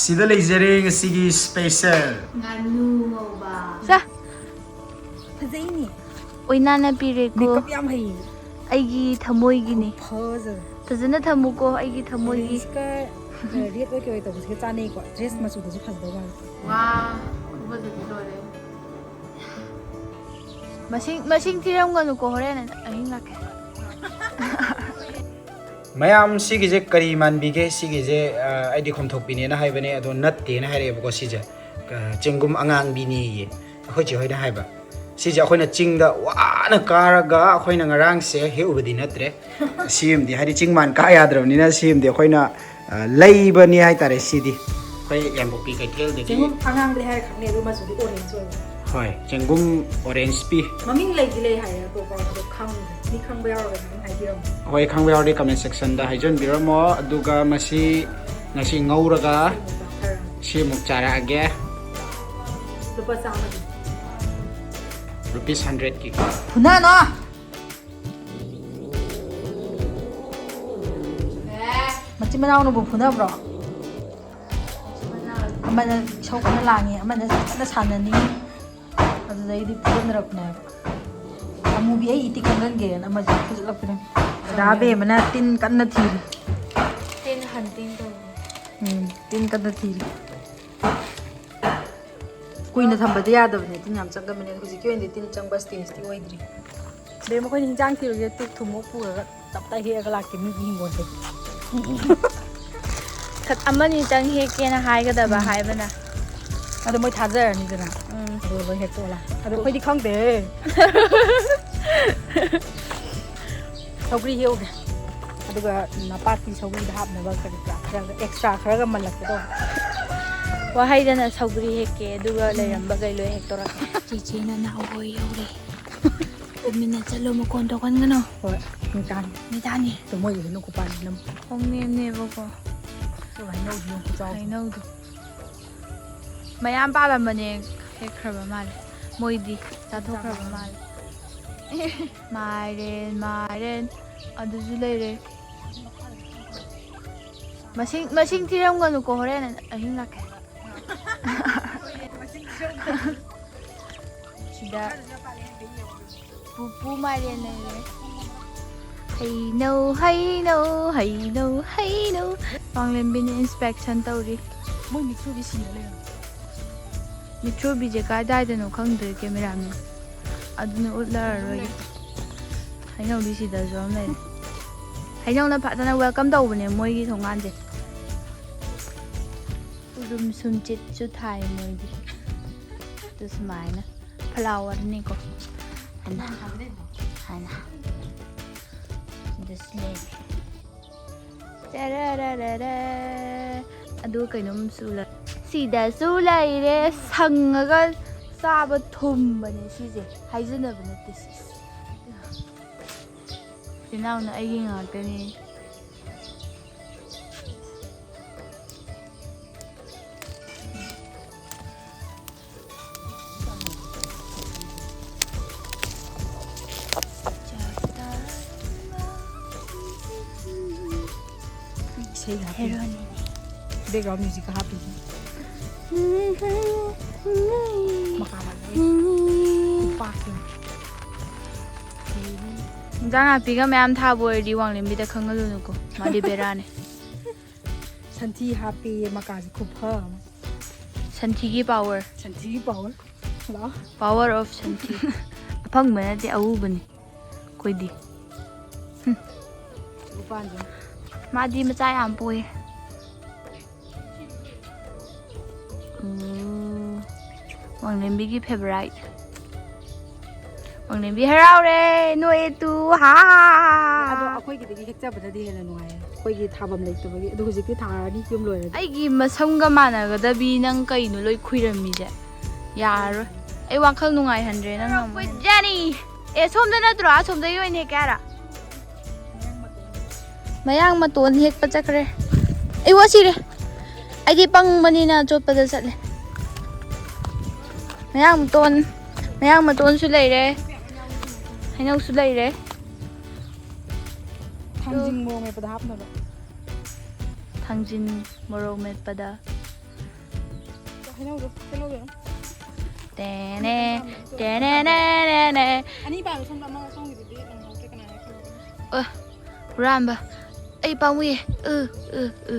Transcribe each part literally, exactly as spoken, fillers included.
ꯁꯤꯗ ꯂꯩꯖꯔꯦ ꯉꯁꯤꯒꯤ special꯫ ꯉꯥꯅꯨ ꯉꯧꯕ꯫ ꯁꯦ ꯐꯖꯩꯅꯦ꯫ ꯑꯣꯏꯅꯥꯅ ꯄꯤꯔꯦꯀꯣ꯫ ꯃꯦꯀꯞ ꯌꯥꯝ ꯍꯩꯌꯦ꯫ ꯑꯩꯒꯤ ꯊꯃꯣꯏꯒꯤꯅꯤ꯫ ꯐꯖꯔꯦ꯫ ꯐꯖꯅ ꯊꯝꯃꯨꯀꯣ ꯑꯑꯩꯒꯤ ꯊꯃꯣꯏꯒꯤ꯫ Orangeꯀ red ꯑꯣꯏ ꯀꯩ ꯑꯣꯏ ꯇꯧꯕꯁꯤꯒ ꯆꯥꯅꯩꯀꯣ꯫ Dress ꯃꯆꯨꯗꯁꯨ ꯐꯖꯗꯧ ꯃꯥꯜꯂꯦ꯫ ꯋꯥ, ꯈꯨꯐꯖꯗꯤ ꯂꯣꯏꯔꯦ꯫ ꯃꯁꯤꯡ ꯃꯁꯤꯡ ꯊꯤꯔꯝꯒꯅꯨꯀꯣ, ꯍꯣꯔꯦꯟ ꯑꯍꯤꯡ ꯂꯥꯛꯀꯦ꯫ ꯃꯌꯥꯝ, ꯁꯤꯒꯤꯁꯦ ꯀꯔꯤ ꯃꯥꯟꯕꯤꯒꯦ? ꯁꯤꯒꯤꯁꯦ ꯑ, ꯑꯩꯗꯤ ꯈꯣꯝꯊꯣꯛꯄꯤꯅꯦꯅ ꯍꯥꯏꯕꯅꯦ, ꯑꯗꯣ ꯅꯠꯇꯦꯅ ꯍꯥꯏꯔꯛꯑꯦꯕꯀꯣ꯫ ꯁꯤꯁꯦ ꯑ, ꯆꯦꯡꯒꯨꯝ ꯑꯉꯥꯡꯕꯤꯅꯦꯌꯦ ꯑꯩꯈꯣꯏ ꯆꯦ ꯍꯣꯏꯅ ꯍꯥꯏꯕ꯫ ꯁꯤꯁꯦ ꯑꯩꯈꯣꯏꯅ ꯆꯤꯡꯗ ꯋꯥꯅ ꯀꯥꯔꯒ ꯑꯩꯈꯣꯏꯅ ꯉꯔꯥꯡꯁꯦ ꯍꯦꯛꯎꯕꯗꯤ ꯅꯠꯇ꯭ꯔꯦ꯫ ꯁꯤꯃꯗꯤ ꯍꯥꯏꯗꯤ ꯆꯤꯡ ꯃꯥꯟ ꯀꯥ ꯌꯥꯗ꯭ꯔꯕꯅꯤꯅ ꯁꯤꯃꯗꯤ ꯑꯩꯈꯣꯏꯅ ꯑ, ꯂꯩꯕꯅꯤ ꯍꯥꯏꯇꯥꯔꯦ꯫ ꯁꯤꯗꯤ ꯑꯩꯈꯣꯏ ꯌꯥꯡꯄꯣꯛꯄꯤ ꯀꯩꯊꯦꯜꯗꯒꯤ꯫ ꯆꯦꯡꯒꯨꯝ ꯑꯉꯥꯡꯕꯗꯤ ꯍꯥꯏꯔ ꯈꯪꯅꯩ, ꯑꯗꯨ ꯃꯆꯨꯗꯤ orange ꯑꯣꯏꯕ꯫ ꯍꯣꯏ, ꯆꯦꯡꯒꯨꯝ orange ꯄꯤ꯫ ꯃꯃꯤꯡ ꯂꯩꯗꯤ ꯂꯩ ꯍꯥꯏꯌꯦ, ꯑꯇꯣꯞꯄ ꯑꯗꯣ ꯈꯪꯗꯦ꯫ ꯃꯤ ꯈꯪꯕ ꯌꯥꯎꯔꯒꯗꯤ ꯑꯗꯨꯝ ꯍꯥꯏꯕꯤꯔꯝꯃꯣ꯫ ꯍꯣꯏ, ꯈꯪꯕ ꯌꯥꯎꯔꯗꯤ comment sectionꯗ ꯍꯥꯏꯖꯟꯕꯤꯔꯝꯃꯣ꯫ ꯑꯗꯨꯒ ꯃꯁꯤ ꯉꯁꯤ ꯉꯧꯔꯒ ꯆꯥꯊꯔꯒ꯫ ꯁꯤ ꯑꯃꯨꯛ ꯆꯥꯔꯛꯑꯒꯦ꯫ ꯂꯨꯄꯥ ꯆꯥꯝꯃꯒꯤ꯫ Rupees hundredꯀꯤ꯫ ꯐꯨꯅꯅꯣ꯫ ꯃꯆꯤꯟ ꯃꯅꯥꯎꯅꯕꯨ ꯐꯨꯅꯕ꯭ꯔꯣ? ꯑꯃꯅ ꯏꯁꯧ ꯀꯟꯅ ꯂꯥꯡꯉꯤ, ꯑꯃꯅ ꯀꯟꯅ ꯁꯥꯟꯅꯅꯤꯡꯉꯤ꯫ ꯑꯗꯨꯗꯩꯗꯤ ꯐꯨꯗꯠꯅꯔꯛꯄꯅꯦꯕ꯫ ꯑꯃꯨꯕꯤ ꯑꯩ ꯏꯇꯤꯛ ꯀꯟꯒꯟꯒꯦꯅ ꯑꯃꯁꯦ ꯐꯨꯖꯜꯂꯛꯄꯅꯦ꯫ ꯗꯥ ꯕꯦꯝꯃꯅ ꯇꯤꯟ ꯀꯟꯅ ꯊꯤꯔꯤ꯫ ꯇꯤꯟ ꯍꯟꯇꯤꯡ ꯇꯧꯕ꯫ ꯎꯝ, ꯇꯤꯟ ꯀꯟꯅ ꯊꯤꯔꯤ꯫ ꯀꯨꯏꯅ ꯊꯝꯕꯗꯤ ꯌꯥꯗꯕꯅꯦ, ꯇꯤꯟ ꯌꯥꯝ ꯆꯪꯒꯟꯕꯅꯦ꯫ ꯍꯧꯖꯤꯛꯀꯤ ꯑꯣꯏꯅꯗꯤ ꯇꯤꯟ ꯆꯪꯕ stageꯇꯤ ꯑꯣꯏꯗ꯭ꯔꯤ꯫ ꯕꯦꯝ, ꯑꯩꯈꯣꯏꯅ ꯍꯤꯟꯖꯥꯡ ꯊꯤꯔꯨꯁꯦ, ꯇꯨ ꯊꯨꯝꯃꯣꯛ ꯄꯨꯔꯒ ꯇꯞꯇꯥꯏ ꯍꯦꯛꯑꯒ ꯂꯥꯛꯀꯦ ꯃꯤꯒꯤ ꯍꯤꯡꯒꯣꯜꯗꯒꯤ꯫ ꯈꯠ ꯑꯃꯅꯤꯇꯪ ꯍꯦꯛꯀꯦꯅ ꯍꯥꯏꯒꯗꯕ ꯍꯥꯏꯕꯅ꯫ ꯑꯗꯣ ꯃꯣꯏ ꯊꯥꯖꯔꯅꯤꯗꯅ꯫ ꯎꯝ꯫ ꯑꯗꯨꯒ ꯂꯣꯏ ꯍꯦꯛꯇꯣꯛꯑ ꯂꯥꯛ꯫ ꯑꯗꯣ ꯑꯩꯈꯣꯏꯗꯤ ꯈꯪꯗꯦ꯫ ꯁꯧꯒ꯭ꯔꯤ ꯍꯦꯛꯎꯒꯦ꯫ ꯑꯗꯨꯒ ꯅꯄꯥꯛꯄꯤ ꯁꯧꯒ꯭ꯔꯤꯗ ꯍꯥꯞꯅꯕ ꯀꯔꯤ ꯀꯔꯥ ꯈꯔꯒ, extra ꯈꯔꯒ ꯃꯜꯂꯛꯀꯦ ꯇꯧꯕ꯫ ꯋꯥꯍꯩꯗꯅ ꯁꯧꯒ꯭ꯔꯤ ꯍꯦꯛꯀꯦ, ꯑꯗꯨꯒ ꯂꯩꯔꯝꯕꯈꯩ ꯂꯣꯏ ꯍꯦꯛꯇꯣꯔꯛꯀꯦ꯫ ꯆꯦꯆꯦꯅ ꯅꯍꯥꯟꯋꯥꯏ ꯌꯧꯔꯦ꯫ ꯇꯨꯃꯤꯟꯅ ꯆꯠꯂꯣ, ꯃꯈꯣꯟ ꯊꯣꯛꯍꯟꯒꯅꯨ꯫ ꯍꯣꯏ, ꯃꯤ ꯇꯥꯅꯤ꯫ ꯃꯤ ꯇꯥꯅꯤ꯫ ꯑꯗꯣ ꯃꯣꯏꯒꯤ ꯍꯩꯅꯧ ꯈꯨꯄꯥꯟꯁꯤꯅ ꯑꯃꯨꯛ꯫ ꯈꯣꯡꯅꯦꯝꯅꯦꯕꯀꯣ꯫ ꯑꯗꯨꯒ ꯍꯩꯅꯧꯁꯤ ꯌꯦꯡꯉꯨ ꯈꯨꯆꯥꯎꯁꯦ꯫ ꯍꯩꯅꯧꯗꯣ꯫ ꯃꯌꯥꯝ ꯄꯥꯜꯂꯝꯕꯅꯦ, ꯍꯦꯛꯈ꯭ꯔꯕ ꯃꯥꯜꯂꯦ꯫ ꯃꯣꯏꯗꯤ ꯆꯥꯊꯣꯛꯈ꯭ꯔꯕ ꯃꯥꯜꯂꯦ꯫ ꯃꯥꯏꯔꯦꯟ, ꯃꯥꯏꯔꯦꯟ꯫ ꯑꯗꯨꯁꯨ ꯂꯩꯔꯦ꯫ ꯃꯁꯤꯡ ꯃꯁꯤꯡ ꯊꯤꯔꯝꯒꯅꯨꯀꯣ, ꯍꯣꯔꯦꯟ ꯑꯍꯤꯡ ꯂꯥꯛꯀꯦ꯫ ꯁꯤꯗ ꯄꯨꯄꯨ ꯃꯥꯏꯔꯦꯟ ꯂꯩꯔꯦ꯫ ꯍꯩꯅꯧ, ꯍꯩꯅꯧ, ꯍꯩꯅꯧ, ꯍꯩꯅꯧ꯫ ꯄꯥꯡꯂꯦꯝꯕꯤꯅ inspection ꯇꯧꯔꯤ꯫ ꯃꯣꯏ ꯃꯤꯊ꯭ꯔꯨꯕꯤ ꯁꯤꯅ ꯂꯩꯔꯝꯃꯦ꯫ ꯃꯤꯊ꯭ꯔꯨꯕꯤꯁꯦ ꯀꯗꯥꯏꯗꯅꯣ ꯈꯪꯗ꯭ꯔꯦ, cameraman꯫ ꯑꯗꯨꯅ ꯎꯠꯂꯔꯣꯏꯒꯦ꯫ ꯍꯩꯅꯧꯗꯤ ꯁꯤꯗꯁꯨ ꯑꯃ ꯂꯩꯔꯦ꯫ ꯍꯩꯅꯧꯅ ꯐꯖꯅ welcome ꯇꯧꯕꯅꯦ ꯃꯣꯏꯒꯤ ꯊꯣꯡꯒꯥꯟꯁꯦ꯫ ꯎꯔꯨꯝ ꯁꯨꯝꯆꯤꯠꯁꯨ ꯊꯥꯏ ꯃꯣꯏꯗꯤ꯫ ꯑꯗꯨ ꯁꯨꯃꯥꯏꯅ flowerꯅꯤꯀꯣ꯫ ꯍꯥꯏꯅ, ꯍꯥꯏꯅ꯫ ꯁꯤꯗꯁꯨ ꯂꯩꯔꯦ꯫ ꯆꯔꯔꯔꯔ꯫ ꯑꯗꯨ ꯀꯩꯅꯣꯝꯁꯨ ꯂꯩ꯫ ꯁꯤꯗꯁꯨ ꯂꯩꯔꯦ, ꯁꯪꯉꯒ ꯆꯥꯕ ꯊꯨꯝꯕꯅꯦ ꯁꯤꯁꯦ, ꯍꯥꯏꯖꯅꯕ ꯅꯠꯇꯦ ꯁꯤꯁꯦ꯫ ꯏꯅꯥꯎꯅ ꯑꯩꯒꯤ ꯉꯥꯛꯇꯅꯤ꯫ ꯏꯁꯩ ꯍꯥꯞꯄꯤ꯫ ꯍꯦꯔꯣꯅꯤꯅꯦ꯫ Background musicꯀ ꯍꯥꯞꯄꯤ꯫ ꯃꯀꯥ ꯃꯥꯟꯅꯩ꯫ ꯈꯨꯄꯥꯛꯁꯤꯅ꯫ ꯏꯟꯖꯥꯡ ꯅꯥꯄꯤꯒ ꯃꯌꯥꯝ ꯊꯥꯕ ꯑꯣꯏꯔꯗꯤ ꯋꯥꯡꯂꯦꯝꯕꯤꯗ ꯈꯪꯍꯜꯂꯨꯅꯨꯀꯣ, ꯃꯥꯗꯤ ꯕꯦꯔꯥꯅꯦ꯫ ꯁꯟꯊꯤ ꯍꯥꯞꯄꯤ, ꯃꯀꯥꯁꯦ ꯈꯨꯐ ꯑꯃ꯫ ꯁꯟꯊꯤꯒꯤ power꯫ ꯁꯟꯊꯤꯒꯤ power꯫ ꯂꯥꯛꯑꯣ꯫ Power of ꯁꯟꯊꯤ꯫ ꯑꯐꯪꯕ ꯅꯠꯇꯦ, ꯑꯎꯕꯅꯤ ꯑꯩꯈꯣꯏꯗꯤ꯫ ꯍꯨꯝ꯫ ꯂꯨꯄꯥ ꯑꯃ꯫ ꯃꯥꯗꯤ ꯃꯆꯥ ꯌꯥꯝ ꯄꯣꯛꯑꯦ꯫ ꯎꯝ꯫ ꯋꯥꯡꯂꯦꯝꯕꯤꯒꯤ favourite꯫ ꯋꯥꯡꯂꯦꯝꯕꯤ ꯍꯔꯥꯎꯔꯦ, ꯅꯣꯛꯑꯦ ꯇꯨ, ꯍꯥ꯫ ꯑꯗꯣ ꯑꯩꯈꯣꯏꯒꯤꯗꯒꯤ ꯍꯦꯛꯆꯕꯅꯗꯤ ꯍꯦꯟꯅ ꯅꯨꯡꯉꯥꯏꯌꯦ, ꯑꯩꯈꯣꯏꯒꯤ ꯊꯥꯐꯝ ꯂꯩꯇꯕꯒꯤ꯫ ꯑꯗꯣ ꯍꯧꯖꯤꯛꯇꯤ ꯊꯥꯔꯅꯤ, ꯌꯨꯝ ꯂꯣꯏꯔꯗꯤ꯫ ꯑꯩꯒꯤ ꯃꯁꯝꯒ ꯃꯥꯟꯅꯒꯗꯕꯤ ꯅꯪ ꯀꯩꯅꯣ ꯂꯣꯏ ꯈꯨꯏꯔꯝꯃꯤꯁꯦ? ꯌꯥꯔꯔꯣꯏ꯫ ꯑꯩ ꯋꯥꯈꯜ ꯅꯨꯡꯉꯥꯏꯍꯟꯗ꯭ꯔꯦ ꯅꯪ ꯑꯃꯨꯛ꯫ ꯖꯦꯅꯤ! ꯑꯦ, ꯁꯣꯝꯗ ꯅꯠꯇ꯭ꯔꯣ? ꯑꯁꯣꯝꯗꯒꯤ ꯑꯣꯏꯅ ꯍꯦꯛꯀꯦ ꯍꯥꯏꯔꯣ? ꯃꯌꯥꯡ ꯃꯇꯣꯟ ꯍꯦꯛꯄ ꯆꯠꯈ꯭ꯔꯦ꯫ ꯑꯩ ꯋꯥ ꯁꯤꯔꯦ꯫ ꯑꯩꯗꯤ ꯄꯪꯕꯅꯤꯅ ꯆꯣꯠꯄꯗ ꯆꯠꯂꯦ꯫ ꯃꯌꯥꯡ ꯃꯇꯣꯟ, ꯃꯌꯥꯡ ꯃꯇꯣꯟꯁꯨ ꯂꯩꯔꯦ꯫ ꯍꯩꯅꯧꯁꯨ ꯂꯩꯔꯦ꯫ ꯊꯥꯡꯖꯤꯡ ꯃꯣꯔꯣꯛ ꯃꯦꯠꯄꯗ ꯍꯥꯞꯅꯕ꯫ ꯊꯥꯡꯖꯤꯟ ꯃꯣꯔꯣꯛ ꯃꯦꯠꯄꯗ꯫ ꯍꯩꯅꯧꯗꯣ ꯍꯩꯅꯧꯗꯣ ꯇꯦꯅꯦ ꯇꯦꯅꯦꯅꯦꯅꯦ꯫ ꯑꯅꯤ ꯄꯥꯝꯃꯦ꯫ ꯁꯣꯝꯗ ꯑꯃ ꯁꯣꯝꯒꯤꯗꯨꯗꯤ ꯅꯪꯍꯧꯗ꯭ꯔꯦ꯫ ꯀꯅꯥꯅ ꯈꯪꯕꯅꯣ? ꯑ, ꯍꯨꯔꯥꯟꯕ꯫ ꯑꯩ ꯄꯥꯝꯃꯨꯏꯌꯦ꯫ ꯎ ꯎ ꯎ꯫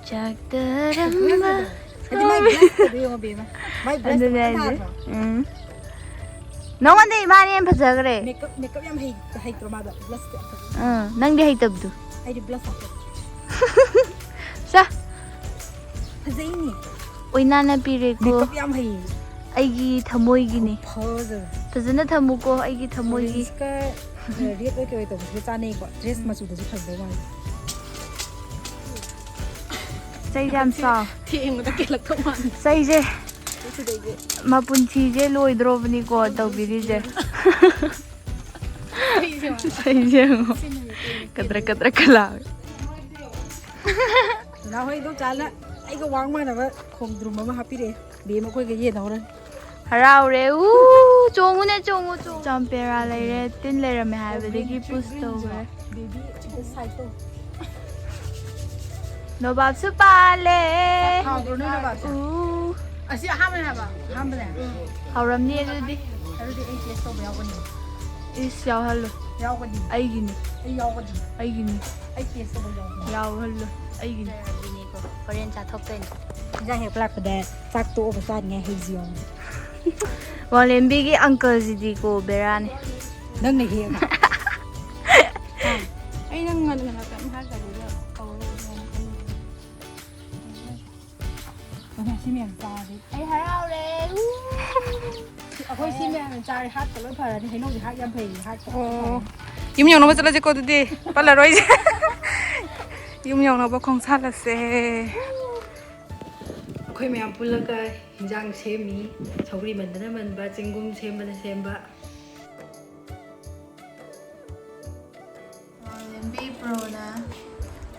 ꯆꯥꯛꯇꯔꯝꯕ꯫ ꯍꯥꯏꯗꯤ ꯃꯥꯏ ꯕ꯭ꯂꯁꯀꯗꯣ ꯌꯦꯡꯉꯣ ꯕꯦꯝꯃ꯫ ꯃꯥꯏ ꯕ꯭ꯂꯁ ꯑꯗꯨꯅꯦ ꯐꯖꯅ ꯍꯥꯏꯁꯦ꯫ ꯊꯥꯗ꯭ꯔꯣ? ꯎꯝ꯫ ꯅꯉꯣꯟꯗ ꯏꯃꯥꯅ ꯍꯦꯟꯅ ꯐꯖꯈ꯭ꯔꯦ꯫ ꯃꯦꯀꯞ ꯃꯦꯀꯞ ꯌꯥꯝ ꯍꯩ ꯍꯩꯇ꯭ꯔꯣ ꯃꯥꯗꯣ? ꯕ꯭ꯂꯁ ꯌꯥꯝ ꯐꯖꯅ꯫ ꯑꯥ, ꯅꯪꯗꯤ ꯍꯩꯇꯕꯗꯨ꯫ ꯑꯩꯗꯤ ꯕ꯭ꯂꯁ ꯍꯥꯞꯄꯦ꯫ ꯆꯥ꯫ ꯐꯖꯩꯅꯦ꯫ ꯑꯣꯏꯅꯥꯅ ꯄꯤꯔꯦꯀꯣ꯫ ꯃꯦꯀꯞ ꯌꯥꯝ ꯍꯩꯌꯦ꯫ ꯑꯩꯒꯤ ꯊꯃꯣꯏꯒꯤꯅꯤ꯫ ꯐꯖꯔꯦ꯫ ꯐꯖꯅ ꯊꯝꯃꯨꯀꯣ ꯑꯩꯒꯤ ꯊꯃꯣꯏꯒꯤ꯫ ꯑꯣꯔꯦꯟꯖꯀ ꯔꯦꯗ ꯑꯣꯏ ꯀꯩ ꯑꯣꯏ ꯇꯧꯕꯁꯤꯒ ꯆꯥꯅꯩꯀꯣ꯫ ꯗ꯭ꯔꯦꯁ ꯃꯆꯨꯗꯁꯨ ꯐꯖꯗꯧ ꯃꯥꯜꯂꯦ꯫ ꯆꯩꯗꯤ ꯌꯥꯝ ꯆꯥꯎ꯫ ꯊꯦꯡꯕꯗ ꯀꯦꯜꯂꯛꯇꯧ ꯃꯥꯜꯂꯦ꯫ ꯆꯩꯁꯦ ꯑꯩ ꯁꯤꯗꯩꯁꯦ ꯃꯄꯨꯟꯁꯤꯁꯦ ꯂꯣꯏꯗ꯭ꯔꯣꯕꯅꯤꯀꯣ ꯇꯧꯕꯤꯔꯤꯁꯦ꯫ ꯑꯩꯁꯦ ꯆꯩꯁꯦ ꯌꯦꯡꯉꯣ꯫ ꯀꯗ꯭ꯔ ꯀꯗ꯭ꯔ ꯀꯂꯥ꯫ ꯅꯍꯣꯏ ꯏꯗꯣꯝꯆꯥꯅ ꯑꯩꯒ ꯋꯥꯡ ꯃꯥꯟꯅꯕ ꯈꯣꯡꯗ꯭ꯔꯨꯝ ꯑꯃ ꯍꯥꯞꯄꯤꯔꯛꯑꯦ꯫ ꯕꯦꯝ ꯑꯩꯈꯣꯏꯒ ꯌꯦꯟꯅꯧꯔꯅꯤ꯫ ꯍꯔꯥꯎꯔꯦ꯫ ꯎ, ꯆꯣꯡꯉꯨꯅꯦ, ꯆꯣꯡꯉꯨ, ꯆꯣꯡꯉꯨ꯫ ꯆꯝꯄꯦꯔꯥ ꯂꯩꯔꯦ, ꯇꯤꯟ ꯂꯩꯔꯝꯃꯦ ꯍꯥꯏꯕꯗꯒꯤ ꯄꯨꯁ ꯇꯧꯈ꯭ꯔꯦ꯫ ꯕꯦꯕꯤ ꯁꯥꯏꯠꯇꯣ꯫ ꯅꯣꯕꯥꯞꯁꯨ ꯄꯥꯜꯂꯦ꯫ ꯍꯥꯎꯕ꯭ꯔꯣ ꯅꯣꯏ ꯅꯣꯕꯥꯞꯁꯦ? ꯎ, ꯑꯁꯤ ꯑꯍꯥꯟꯕꯅꯦ ꯍꯥꯏꯕ꯫ ꯑꯍꯥꯟꯕꯅꯦ꯫ ꯍꯥꯎꯔꯝꯅꯤ ꯑꯗꯨꯗꯤ꯫ ꯑꯗꯨꯗꯤ ꯑꯩ ꯇꯦꯁ ꯇꯧꯕ ꯌꯥꯎꯒꯅꯤ꯫ ꯏꯁ, ꯌꯥꯎꯍꯜꯂꯨ꯫ ꯌꯥꯎꯒꯅꯤ꯫ ꯑꯩꯒꯤꯅꯤ, ꯑꯩ ꯌꯥꯎꯒꯅꯤ꯫ ꯑꯩꯒꯤꯅꯤ, ꯑꯩ ꯇꯦꯁ ꯇꯧꯕ ꯌꯥꯎꯒꯅꯤ꯫ ꯌꯥꯎꯍꯜꯂꯨ꯫ ꯑꯩꯒꯤꯅꯤ꯫ ꯍꯣꯔꯦꯟ ꯆꯥꯊꯣꯛꯇꯣꯏꯅꯦ꯫ ꯏꯟꯖꯥꯡ ꯍꯦꯛꯄ ꯂꯥꯛꯄꯗ ꯆꯥꯛ ꯇꯣꯛꯑꯒ ꯆꯥꯅꯤꯡꯉꯥꯏ ꯍꯩꯁꯤ ꯌꯦꯡꯉꯣ꯫ ꯋꯥꯡꯂꯦꯝꯕꯤꯒꯤ ꯑꯪꯀꯜꯁꯤꯗꯤꯀꯣ ꯕꯦꯔꯥꯅꯤ꯫ ꯅꯪꯅ ꯍꯦꯛꯑꯒ꯫ ꯑꯩ ꯅꯪ ꯉꯟꯅ ꯉꯟꯅ ꯀꯩꯝ ꯍꯥꯏꯗꯕꯤꯗ ꯇꯧꯔꯒ ꯑꯗꯨꯃꯥꯏꯅ ꯈꯜꯂꯤꯅꯦ꯫ ꯑꯗꯨꯅ ꯁꯤ ꯃꯌꯥꯝ ꯆꯥꯔꯗꯤ ꯑꯩ ꯍꯔꯥꯎꯔꯦ꯫ ꯑꯩꯈꯣꯏ ꯁꯤ ꯃꯌꯥꯝ ꯆꯥꯔꯦ ꯍꯥꯔꯠꯀ ꯂꯣꯏ ꯐꯔꯅꯤ꯫ ꯍꯩꯅꯧꯁꯦ ꯍꯥꯔꯠ ꯌꯥꯝ ꯐꯩ꯫ ꯍꯥꯔꯠꯀ ꯑꯣ꯫ ꯌꯨꯝ ꯌꯧꯅꯕ ꯆꯠꯂꯁꯤꯀꯣ ꯑꯗꯨꯗꯤ꯫ ꯄꯜꯂꯔꯣꯏꯁꯦ꯫ ꯌꯨꯝ ꯌꯧꯅꯕ ꯈꯣꯡꯁꯥꯜꯂꯁꯦ꯫ ꯑꯩꯈꯣꯏ ꯃꯌꯥꯝ ꯄꯨꯜꯂꯒ ꯍꯤꯟꯖꯥꯡ ꯁꯦꯝꯃꯤ꯫ ꯁꯧꯒ꯭ꯔꯤ ꯃꯟꯗꯅ ꯃꯟꯕ, ꯆꯦꯡꯒꯨꯝ ꯁꯦꯝꯕꯅ ꯁꯦꯝꯕ꯫ ꯂꯦꯝꯕꯤ ꯄ꯭ꯔꯣꯅ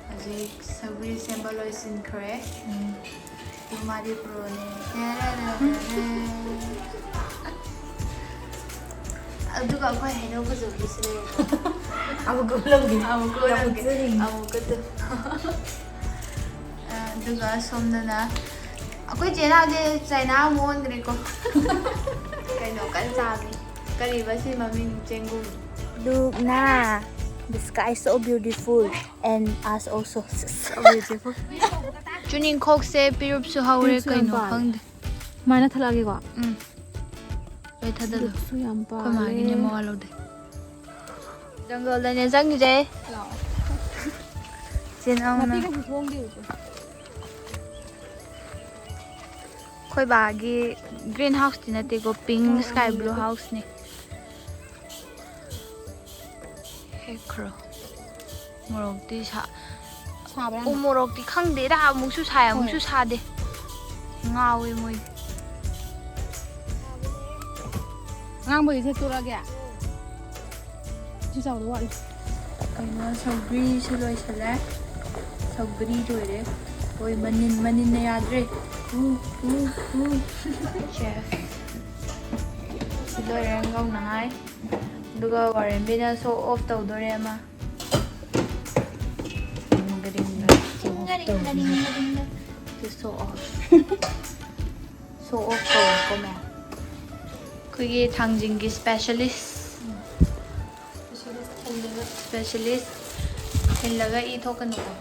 ꯍꯧꯖꯤꯛ ꯁꯧꯒ꯭ꯔꯤ ꯁꯦꯝꯕ ꯂꯣꯏꯁꯤꯟꯈ꯭ꯔꯦ꯫ ꯑꯗꯨ ꯃꯥꯗꯤ ꯄ꯭ꯔꯣꯅꯦ꯫ ꯑꯗꯨꯒ ꯑꯩꯈꯣꯏ ꯍꯩꯅꯧ ꯐꯖꯕꯗꯨꯁꯨ ꯂꯩꯔꯦ꯫ ꯑꯃꯨꯛꯀ ꯎꯠꯂꯝꯒꯦ꯫ ꯑꯃꯨꯛꯀ ꯌꯥꯝ ꯎꯠꯂꯝꯒꯦ꯫ ꯎꯠꯆꯅꯤꯡꯉꯤ꯫ ꯑꯃꯨꯛꯀ ꯎꯠꯂꯨ꯫ ꯑꯗꯨꯒ ꯁꯣꯝꯗꯅ ꯑꯩꯈꯣꯏ ꯆꯦꯅꯥꯁꯦ ꯆꯥꯏꯅꯥ ꯑꯃꯨꯛ ꯑꯣꯟꯈ꯭ꯔꯦꯀꯣ꯫ ꯀꯩꯅꯣ ꯀꯟꯅ ꯆꯥꯕꯤ꯫ ꯀꯔꯤꯕ ꯁꯤ ꯃꯃꯤꯡ? ꯆꯦꯡꯒꯨꯝ꯫ Look na, the sky is so beautiful and us also. ꯆꯨꯅꯤꯡꯈꯣꯛꯁꯦ ꯄꯤꯔꯨꯞꯁꯨ ꯍꯧꯔꯦ꯫ ꯄꯤꯔꯨꯞꯁꯨ ꯌꯥꯝ ꯀꯩꯅꯣ ꯄꯥꯜꯂꯦ꯫ ꯈꯪꯗꯦ꯫ ꯁꯨꯃꯥꯏꯅ ꯊꯠꯂꯛꯑꯒꯦꯀꯣ꯫ ꯎꯝ꯫ ꯂꯣꯏ ꯊꯥꯗꯜꯂꯣ꯫ ꯄꯤꯔꯨꯞꯁꯨ ꯌꯥꯝ ꯑꯩꯈꯣꯏ ꯃꯥꯒꯤꯅꯦ ꯄꯥꯜꯂꯦ꯫ ꯃꯋꯥ ꯂꯧꯗꯦ꯫ ꯖꯪꯒꯜꯗꯅꯦ ꯆꯪꯉꯤꯁꯦ꯫ ꯂꯥꯛꯑꯣ꯫ ꯆꯦꯅꯥꯎꯅ꯫ ꯅꯥꯄꯤ ꯀꯩꯁꯨ ꯁꯣꯡꯗꯦꯕ ꯏꯆꯦ꯫ ꯑꯩꯈꯣꯏ ꯕꯥꯒꯤ green houseꯇꯤ ꯅꯠꯇꯦꯀꯣ, pink sky blue houseꯅꯦ꯫ ꯍꯦꯛꯈ꯭ꯔꯣ꯫ ꯃꯣꯔꯣꯛꯇꯤ ꯁꯥ-, ꯁꯥꯕ꯭ꯔꯥ ꯎ ꯌꯥꯝꯅ? ꯃꯣꯔꯣꯛꯇꯤ ꯈꯪꯗꯦꯗ, ꯑꯃꯨꯛꯁꯨ ꯁꯥꯏ ꯑꯃꯨꯛꯁꯨ ꯁꯥꯗꯦ꯫ ꯉꯥꯎꯋꯦ ꯃꯣꯏ꯫ ꯑꯉꯥꯡꯕꯒꯤꯁꯦ ꯇꯣꯛꯂꯛꯑꯒꯦ꯫ ꯁꯤ ꯆꯥꯎꯗꯧ ꯋꯥꯠꯂꯤ꯫ ꯀꯩꯅꯣ, ꯁꯧꯒ꯭ꯔꯤꯁꯨ ꯂꯣꯏꯁꯜꯂꯦ꯫ ꯁꯧꯒ꯭ꯔꯤ ꯂꯣꯏꯔꯦ꯫ ꯍꯣꯏ, ꯃꯅꯤꯟ, ꯃꯅꯤꯟꯅ ꯌꯥꯗ꯭ꯔꯦ꯫ ꯎ, ꯎ, ꯎ꯫ Chef꯫ ꯁꯤ ꯂꯣꯏꯔꯦ ꯉꯧꯅꯉꯥꯏ꯫ ꯑꯗꯨꯒ ꯋꯥꯔꯦꯟꯕꯤꯅ show off ꯇꯧꯗꯣꯔꯦ ꯑꯃ꯫ Show off꯫ Show off ꯇꯧꯔꯦꯀꯣ ꯃꯌꯥꯝ꯫ ꯑꯩꯈꯣꯏꯒꯤ ꯊꯥꯡꯖꯤꯡꯒꯤ specialist꯫ Specialist꯫ ꯊꯤꯜꯂꯒ ꯏ ꯊꯣꯛꯀꯅꯨꯀꯣ꯫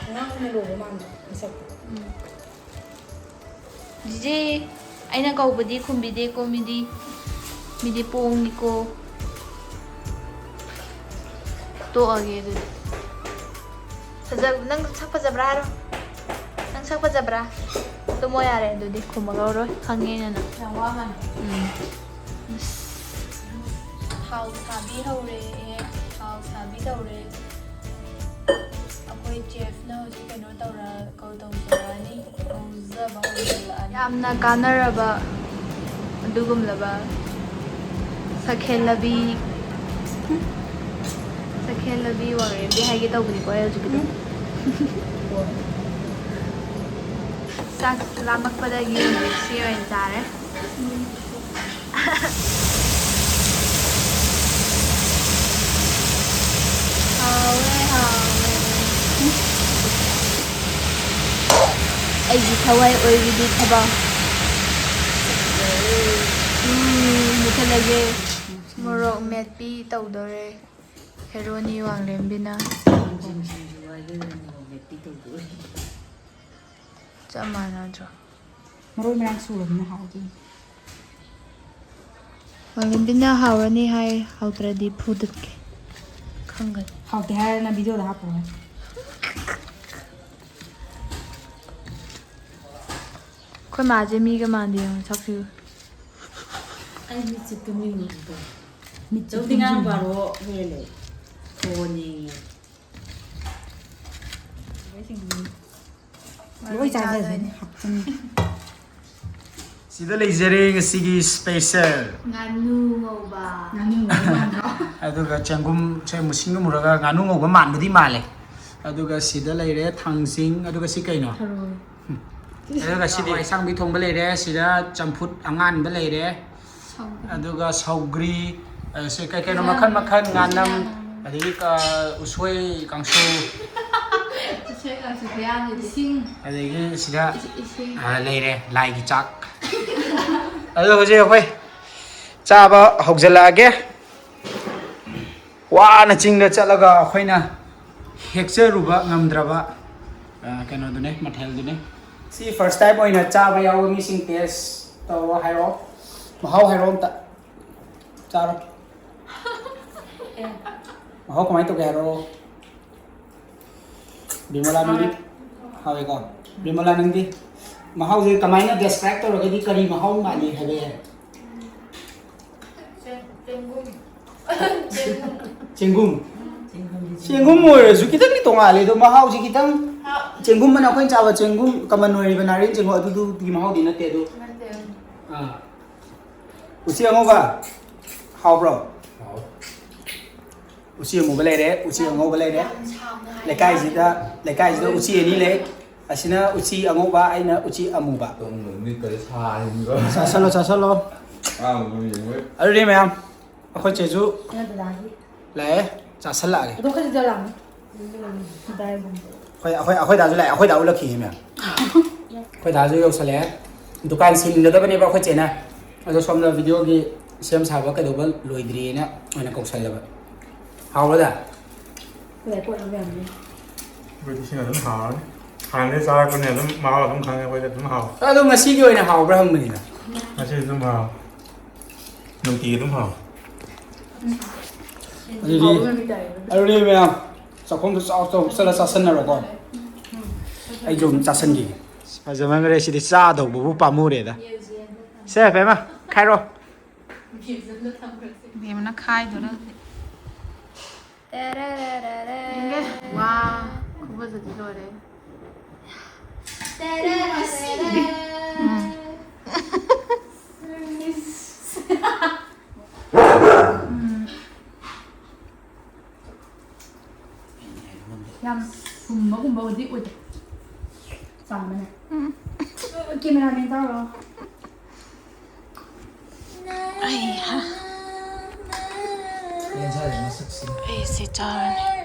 ꯑꯉꯥꯡꯅ ꯂꯣꯏꯕ ꯃꯥꯟꯕ ꯃꯁꯛꯇꯣ꯫ ꯎꯝ꯫ ꯖꯤꯖꯤ, ꯑꯩꯅ ꯀꯧꯕꯗꯤ ꯈꯨꯝꯕꯤꯗꯦꯀꯣ ꯃꯤꯗꯤ꯫ ꯃꯤꯗꯤ ꯄꯣꯡꯉꯤꯀꯣ꯫ ꯇꯣꯛꯑꯒꯦ ꯑꯗꯨꯗꯤ꯫ ꯐꯖ-, ꯅꯪ ꯁꯛ ꯐꯖꯕ꯭ꯔꯥ ꯍꯥꯏꯔꯣ? ꯅꯪ ꯁꯛ ꯐꯖꯕ꯭ꯔꯥ? ꯇꯨꯝꯃꯣ ꯌꯥꯔꯦ ꯑꯗꯨꯗꯤ, ꯈꯨꯝꯃꯛꯑꯔꯣꯏ꯫ ꯈꯪꯉꯦ ꯑꯩꯅ ꯅꯪ꯫ ꯌꯥꯝ ꯋꯥ ꯃꯥꯟꯕ꯫ ꯎꯝ꯫ ꯊꯥꯎ ꯁꯥꯕꯤ ꯍꯧꯔꯦ꯫ ꯊꯥꯎ ꯁꯥꯕꯤ ꯇꯧꯔꯦ꯫ ꯑꯩꯈꯣꯏ chefꯅ ꯍꯧꯖꯤꯛ ꯀꯩꯅꯣ ꯇꯧꯔ-, ꯀꯧ-, ꯇꯧꯖꯔꯛꯑꯅꯤ꯫ ꯉꯧꯖꯕ ꯍꯧꯖꯤꯜꯂꯛꯑꯅꯤ꯫ ꯌꯥꯝꯅ ꯀꯥꯟꯅꯔꯕ ꯑꯗꯨꯒꯨꯝꯂꯕ ꯁꯛꯍꯦꯜꯂꯕꯤ, ꯁꯛꯍꯦꯜꯂꯕꯤ ꯋꯥꯡꯂꯦꯟꯕꯤ ꯍꯥꯏꯒꯦ ꯇꯧꯕꯅꯤꯀꯣ ꯑꯩ ꯍꯧꯖꯤꯛꯀꯤꯗꯣ꯫ ꯆꯥꯛ ꯂꯥꯝꯃꯛꯄꯗꯒꯤ ꯍꯧꯖꯤꯛ ꯁꯤ ꯑꯣꯏꯅ ꯆꯥꯔꯦ꯫ ꯍꯥꯎꯋꯦ, ꯍꯥꯎꯋꯦ꯫ ꯑꯩꯒꯤ ꯊꯋꯥꯏ ꯑꯣꯏꯔꯤꯕꯤ ꯊꯕꯛ꯫ ꯎꯝ, ꯃꯨꯊꯠꯂꯒꯦ꯫ ꯃꯣꯔꯣꯛ ꯃꯦꯠꯄꯤ ꯇꯧꯗꯣꯔꯦ ꯍꯦꯔꯣꯅꯤ ꯋꯥꯡꯂꯦꯝꯕꯤꯅ꯫ ꯆꯞ ꯃꯥꯟꯅꯗ꯭ꯔꯣ? ꯃꯔꯣꯏ ꯃꯔꯥꯡ ꯁꯨꯔꯕꯅꯤꯅ ꯍꯥꯎꯗꯣꯏꯅꯤ꯫ ꯋꯥꯡꯂꯦꯝꯕꯤꯅ ꯍꯥꯎꯔꯅꯤ ꯍꯥꯏ, ꯍꯥꯎꯇ꯭ꯔꯗꯤ ꯐꯨꯗꯠꯀꯦ꯫ ꯈꯪꯒꯅꯤ꯫ ꯍꯥꯎꯇꯦ ꯍꯥꯏꯔꯅ ꯚꯤꯗꯤꯑꯣꯗ ꯍꯥꯞꯄꯣꯏ꯫ ꯑꯩꯈꯣꯏ ꯃꯥꯁꯦ ꯃꯤꯒ ꯃꯥꯟꯗꯦ ꯌꯦꯡꯉꯣ, ꯁꯛꯁꯤꯒ꯫ ꯑꯩ ꯃꯤꯠꯁꯦ ꯇꯨꯝꯅꯤꯡꯕꯗꯣ꯫ ꯃꯤꯠꯁꯦ ꯆꯧꯗꯤ ꯉꯔꯥꯡ ꯇꯨꯝꯅꯤꯡꯕ꯫ ꯕꯥꯔꯣ ꯍꯦꯜꯂꯦ꯫ ꯐꯣꯟ ꯌꯦꯡꯉꯦ꯫ ꯂꯣꯏ ꯆꯥꯖꯅꯤ, ꯍꯥꯞꯆꯤꯟꯒꯦ꯫ ꯁꯤꯗ ꯂꯩꯖꯔꯦ ꯉꯁꯤꯒꯤ special꯫ ꯉꯥꯅꯨ ꯉꯧꯕ꯫ ꯉꯥꯅꯨ ꯉꯧꯕ ꯃꯥꯟꯗ꯭ꯔꯣ? ꯑꯗꯨꯒ ꯆꯦꯡꯒꯨꯝ, ꯁꯦ ꯃꯨꯁꯤꯡꯒ ꯃꯨꯔꯒ ꯉꯥꯅꯨ ꯉꯧꯕ ꯃꯥꯟꯕꯗꯤ ꯃꯥꯜꯂꯦ꯫ ꯑꯗꯨꯒ ꯁꯤꯗ ꯂꯩꯔꯦ ꯊꯥꯡꯖꯤꯡ, ꯑꯗꯨꯒ ꯁꯤ ꯀꯩꯅꯣ? ꯊꯔꯣꯏ꯫ ꯑꯗꯨꯒ ꯁꯤꯗꯤ ꯍꯋꯥꯏ ꯑꯁꯥꯡꯕꯤ ꯊꯣꯡꯕ ꯂꯩꯔꯦ, ꯁꯤꯗ ꯆꯝꯐꯨꯠ ꯑꯉꯥꯟꯕ ꯂꯩꯔꯦ, ꯁꯧꯒ꯭ꯔꯤ꯫ ꯑꯗꯨꯒ ꯁꯧꯒ꯭ꯔꯤ, ꯑ, ꯁꯤ ꯀꯩ ꯀꯩꯅꯣ ꯃꯈꯜ ꯃꯈꯜ, ꯉꯥꯅꯝ, ꯉꯥꯅꯝ꯫ ꯑꯗꯒꯤ ꯀ-, ꯎꯁꯣꯏ ꯀꯥꯡꯁꯨ꯫ ꯎꯁꯣꯏ ꯀꯥꯡꯁꯨ ꯈꯨꯌꯥꯝꯗꯨꯗꯤ꯫ ꯏꯁꯤꯡ꯫ ꯑꯗꯒꯤ ꯁꯤꯗ, ꯏꯁꯤꯡ꯫ ꯑ, ꯂꯩꯔꯦ ꯂꯥꯏꯒꯤ ꯆꯥꯛ꯫ ꯑꯗꯣ ꯍꯧꯖꯤꯛ ꯑꯩꯈꯣꯏ ꯆꯥꯕ ꯍꯧꯖꯤꯜꯂꯛꯑꯒꯦ꯫ ꯋꯥꯅ ꯆꯤꯡꯗ ꯆꯠꯂꯒ ꯑꯩꯈꯣꯏꯅ ꯍꯦꯛꯆꯔꯨꯕ ꯉꯝꯗ꯭ꯔꯕ, ꯑ, ꯀꯩꯅꯣꯗꯨꯅꯦ, ꯃꯊꯦꯜꯗꯨꯅꯦ꯫ ꯁꯤ first time ꯑꯣꯏꯅ ꯆꯥꯕ ꯌꯥꯎꯕ ꯃꯤꯁꯤꯡ taste ꯇꯧꯔꯣ, ꯍꯥꯏꯔꯛꯑꯣ꯫ ꯃꯍꯥꯎ ꯍꯥꯏꯔꯛꯑꯣ ꯑꯝꯇ꯫ ꯆꯥꯔꯣ꯫ ꯃꯍꯥꯎ ꯀꯃꯥꯏꯅ ꯇꯧꯒꯦ ꯍꯥꯏꯔꯛꯑꯣ꯫ ꯕꯤꯃꯂꯥ, ꯅꯪꯗꯤ? ꯍꯥꯎꯋꯦꯀꯣ? ꯕꯤꯃꯂꯥ, ꯅꯪꯗꯤ? ꯃꯍꯥꯎꯁꯦ ꯀꯃꯥꯏꯅ describe ꯇꯧꯔꯒꯗꯤ ꯀꯔꯤ ꯃꯍꯥꯎ ꯃꯥꯜꯂꯤ ꯍꯥꯏꯕ ꯌꯥꯏ? ꯆꯦꯡ-, ꯆꯦꯡꯒꯨꯝ꯫ ꯆꯦꯡꯒꯨꯝ꯫ ꯆꯦꯡꯒꯨꯝ꯫ ꯆꯦꯡꯒꯨꯝ ꯑꯣꯏꯔꯁꯨ ꯈꯤꯇꯪꯗꯤ ꯇꯣꯡꯉꯥꯜꯂꯦ, ꯑꯗꯣ ꯃꯍꯥꯎꯁꯤ ꯈꯤꯇꯪ ꯍꯥꯎ꯫ ꯆꯦꯡꯒꯨꯝ ꯑꯅ ꯑꯩꯈꯣꯏꯅ ꯆꯥꯕ ꯆꯦꯡꯒꯨꯝ, common ꯑꯣꯏꯔꯤꯕ ꯅꯥꯔꯦꯟ ꯆꯦꯡꯒꯨꯝ, ꯑꯗꯨꯗꯨꯒꯤ ꯃꯍꯥꯎꯗꯤ ꯅꯠꯇꯦ, ꯑꯗꯨ꯫ ꯅꯠꯇꯦ꯫ ꯑꯥ꯫ ꯎꯆꯤ ꯑꯉꯧꯕ ꯍꯥꯎꯕ꯭ꯔꯣ? ꯍꯥꯎ꯫ ꯎꯆꯤ ꯑꯃꯨꯕ ꯂꯩꯔꯦ, ꯎꯆꯤ ꯑꯉꯧꯕ ꯂꯩꯔꯦ꯫ ꯌꯥꯝ ꯁꯥꯡꯅ ꯍꯥꯏ꯫ ꯂꯩꯀꯥꯏꯁꯤꯗ, ꯂꯩꯀꯥꯏꯁꯤꯗ ꯎꯆꯤ ꯑꯅꯤ ꯂꯩ꯫ ꯑꯁꯤꯅ ꯎꯆꯤ ꯑꯉꯧꯕ, ꯑꯩꯅ ꯎꯆꯤ ꯑꯃꯨꯕ꯫ ꯇꯨꯝꯕ ꯃꯤꯠꯀꯁꯦ ꯁꯥꯔꯤꯕ꯫ ꯆꯥꯁꯜꯂꯣ, ꯆꯥꯁꯜꯂꯣ꯫ ꯑꯥ, ꯃꯣꯏ ꯌꯦꯡꯉꯣꯏ꯫ ꯑꯗꯨꯗꯤ ꯃꯌꯥꯝ, ꯑꯩꯈꯣꯏ ꯆꯦꯁꯨ ꯅꯣꯏ ꯗꯗꯥꯒꯤ ꯂꯥꯛꯑꯦ, ꯆꯥꯁꯜꯂꯛꯑꯒꯦ꯫ ꯑꯗꯣ ꯈꯖꯤꯛ ꯆꯠꯂꯛꯑꯅꯤ꯫ ꯗꯥꯏꯒꯨꯝꯕ꯫ ꯑꯩꯈꯣꯏ ꯑꯩꯈꯣꯏ ꯑꯩꯈꯣꯏ ꯗꯥꯁꯨ ꯂꯥꯛꯑꯦ, ꯑꯩꯈꯣꯏ ꯗꯥ ꯎꯠꯂꯛꯈꯤꯒꯦ ꯃꯌꯥꯝ꯫ ꯑꯩꯈꯣꯏ ꯗꯥꯁꯨ ꯌꯧꯁꯜꯂꯛꯑꯦ꯫ ꯗꯨꯀꯥꯟ ꯁꯤꯟꯒꯗꯕꯅꯦꯕ ꯑꯩꯈꯣꯏ ꯆꯦꯅ꯫ ꯑꯗꯣ ꯁꯣꯝꯗ ꯚꯤꯗꯤꯑꯣꯒꯤ ꯁꯦꯝ ꯁꯥꯕ ꯀꯩꯗꯧꯕ ꯂꯣꯏꯗ꯭ꯔꯤꯅ ꯑꯣꯏꯅ ꯀꯧꯁꯜꯂꯕ꯫ ꯍꯥꯎꯕꯗ? ꯂꯩꯀꯣꯠꯂꯒ ꯌꯥꯝꯅꯤ꯫ ꯑꯩꯈꯣꯏꯗꯤ ꯁꯤꯅ ꯑꯗꯨꯝ ꯍꯥꯎꯔꯅꯤ꯫ ꯍꯥꯟꯅꯗꯩ ꯆꯥꯔꯛꯄꯅꯤꯅ ꯑꯗꯨꯝ ꯃꯍꯥꯎ ꯑꯗꯨꯝ ꯈꯪꯉꯦ ꯑꯩꯈꯣꯏꯗꯤ ꯑꯗꯨꯝ ꯍꯥꯎ꯫ ꯑꯗꯣ ꯉꯁꯤꯒꯤ ꯑꯣꯏꯅ ꯍꯥꯎꯕ꯭ꯔꯥ ꯍꯪꯕꯅꯤꯗ꯫ ꯉꯁꯤꯗꯤ ꯑꯗꯨꯝ ꯍꯥꯎ꯫ ꯅꯨꯡꯇꯤꯒꯤ ꯑꯗꯨꯝ ꯍꯥꯎ꯫ ꯑꯗꯨꯗꯤ ꯑꯗꯨꯗꯤ ꯃꯌꯥꯝ ꯆꯥꯛꯈꯨꯝꯗ ꯆꯥꯎ ꯆꯥꯎ ꯆꯠꯂ ꯆꯥꯁꯟꯅꯔꯣꯀꯣ꯫ ꯑꯩꯁꯨ ꯑꯗꯨꯝ ꯆꯥꯁꯟꯈꯤꯒꯦ꯫ ꯐꯖꯃꯟꯈ꯭ꯔꯦ ꯁꯤꯗꯤ, ꯆꯥꯗꯧꯕꯕꯨ ꯄꯥꯝꯃꯨꯔꯦꯗ꯫ ꯁꯦ ꯕꯦꯝꯃ, ꯈꯥꯏꯔꯣ꯫ ꯕꯦꯝꯃꯅ ꯈꯥꯏꯗꯣꯔꯦ ꯍꯧꯖꯤꯛ꯫ ꯌꯦꯡꯒꯦ꯫ ꯋꯥ, ꯈꯨꯐꯖꯗꯤ ꯂꯣꯏꯔꯦ꯫ ꯎꯝ꯫ ꯌꯥꯝ ꯊꯨꯝꯕꯒꯨꯝꯕꯕꯨꯗꯤ ꯑꯣꯏꯗꯦ꯫ ꯆꯝꯕꯅꯦ꯫ ꯀꯦꯃꯦꯔꯥꯃꯦꯟ ꯇꯧꯔꯣ꯫ ꯑꯩꯍꯥ꯫ ꯑꯩꯁꯦ ꯆꯥꯔꯅꯤ꯫